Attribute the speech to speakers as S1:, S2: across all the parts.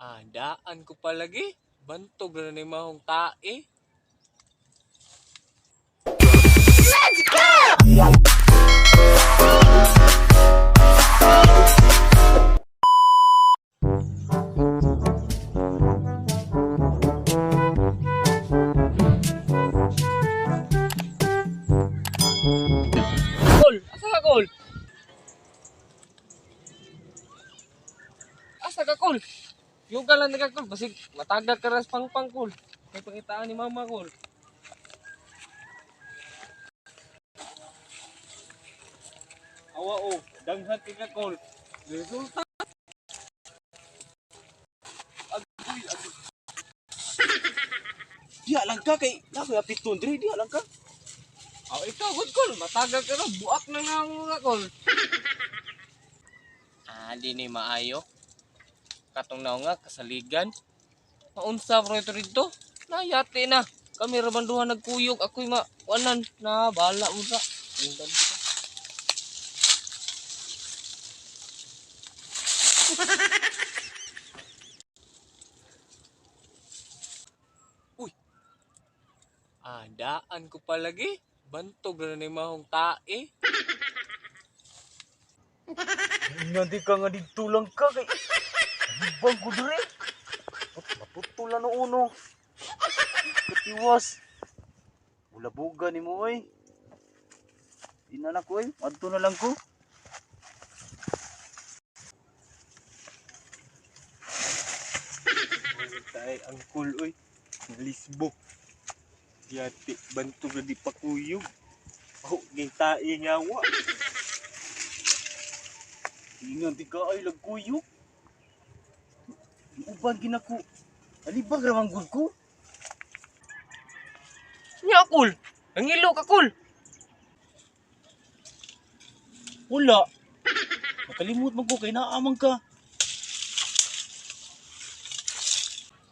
S1: Ah, daan ko palagi. Bantog na ni mahong tae. Kol, asa ka kol? Asa ka kol? Yung ka lang nagkakol, basig matagak ka ras pangpang kol. May pangitaan ni mama kol. Awa o, danghat ka kol. Resulta. Agoy, agoy.
S2: Diya lang ka kay nako apiton diri, diya lang ka.
S1: Oh, ikaw, good kol. Matagak ka ras, buak na nga ang mga kol. Ah, di ni maayo. Katong naong nga, kasaligan. Maunsa bro ito rito. Nayati na. Kami rabanduhan nagkuyog. Ako'y mawanan. Na, bahala mo sa. Ingdan kita. Uy. Ah, daan ko palagi. Bantog na ni mahong tae.
S2: Nga di ka nga didto lang ka kay bang ko diri. Maputol na no uno. Katiwas. Ulabuga nimo oy. Di na na ko oy, adto na lang ko.
S1: Tae ang cool oy. Lisbo. Yati bantog na di pakuyog. Oh, ngay tae nga wa.
S2: Ingan di ka ay lagkuyog. Uban ginako. Alibag ra man gud ko.
S1: Nya kul. Nangilo ka kul.
S2: Wala. Nakalimot man ko kay naamang ka.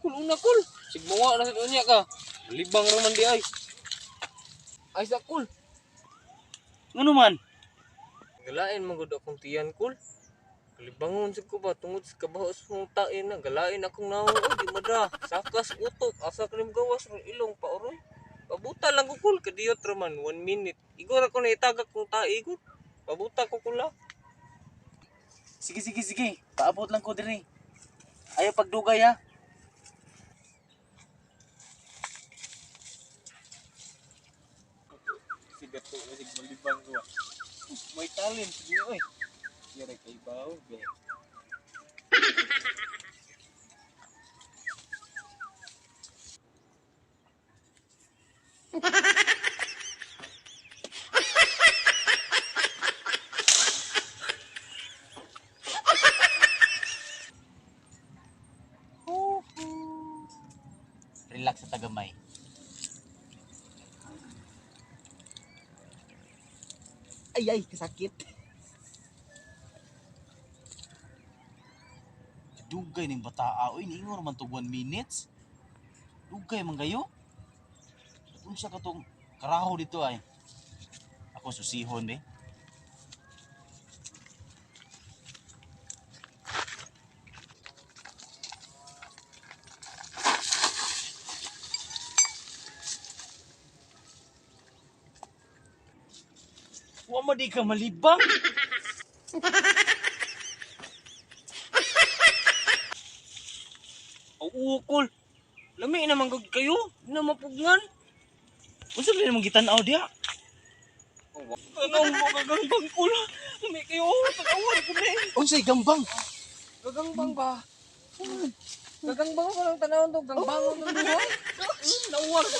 S1: Kul una kul. Sigmawa na sa unya ka. Libang ra man di ay. Ay sa kul.
S2: Ngano man?
S1: Galain man gud akong tiyan kul. Kalibangon sad ko ba tungod sa kabaho sa mong tae na galain akong naong oy di mada. Sakas utok asa krim gawas rong ilong pa oroy. Pabuta lang ko kul kadiyot ra man 1 minute. Igor ako na itagak kong tae gud. Pabuta ko kula.
S2: Sige sige sige, paabot lang ko diri. Ayaw pagdugay ha.
S1: Sigato sig malibang ko. May talent sige oy. Yare kay bawo be.
S2: Relax sa tagamay. Ay ay, kasakit. Dugay ning bataa oy, niingon man tog 1 minutes. Dugay man kayo. Unsa ka tong karaho dito ay? Ako susihon eh. Wa man di ka malibang.
S1: Aw ukol. Lami naman gud kayo. Di na mapugnan.
S2: Unsa rin mong gitan-aw diha?
S1: Tanong mo kagangbang kul. Lami kayo. Tagawan ko na eh.
S2: Unsay gambang?
S1: Gagangbang ba? Gagangbang ko lang tanawon to. Gangbangon ng buhay. Nauwar ko.